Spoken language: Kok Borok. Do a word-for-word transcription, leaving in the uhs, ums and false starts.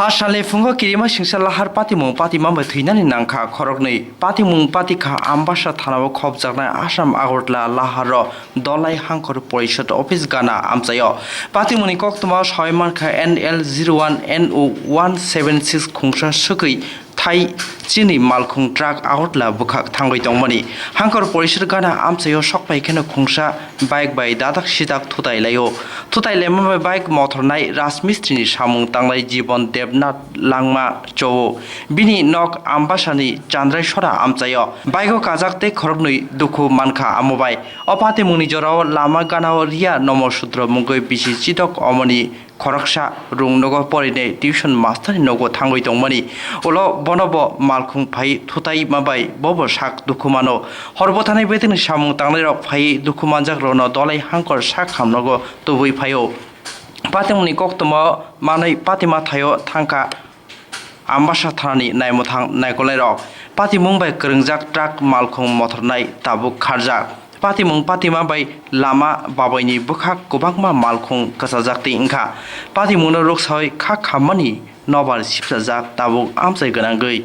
Asalni phungo kirima singsa lahar patimung patima bai thwinani nangkha khoroknwi. Patimung patikha Ambasa thanao khopjaknai Assam Agartala laharo Dolai Hangkhor Porishod office gana amchaio. Patimungni koktwmao sawi mankha N L zero one N O one seven six khungsa swkwi thai chini malkhung truck Agartala bwkhak thangwi tongmani. Hangkhor Porishod gana amchaio sokphai kheno khungsa bike bai dadak sidak thutai laio. Thutai laima bai bike mothor nai Rajmistri ni samung tanglai Jibon Debnath Langma chou. Bini nok Ambasa ni Chandrai Sora amchaio. Bike o kajak tei khoroknwi dukhu mankha amo bai. O patimungni jorao lama ganao Riya Nomo Sutro mungwi bisi chidok omoni khoroksa rung nogo porinai tuition master ni nogo thangwi tongmani. Ulo bono bo malkhung phai thutai ma bai bobo sak dukhu mano. Hor bwthanai betini samung tangnai rok phai dukhu manjak rokno Dolai Hangkhor sak hamnogo tubui phaio. Patimungni koktwmao manwi patima thaio thangkha Ambasa thanani naimwthang naikolnairok. Patimung bai kwrwngjak truck malkhung mothornai tabuk kharjak. Patimung patima bai lama babaini bwkhak kwbangma malkhung kwchajak tei wngkha. Patimungno rwksawi kha khammani nobar sipsajak tabuk amchai gwnangwi.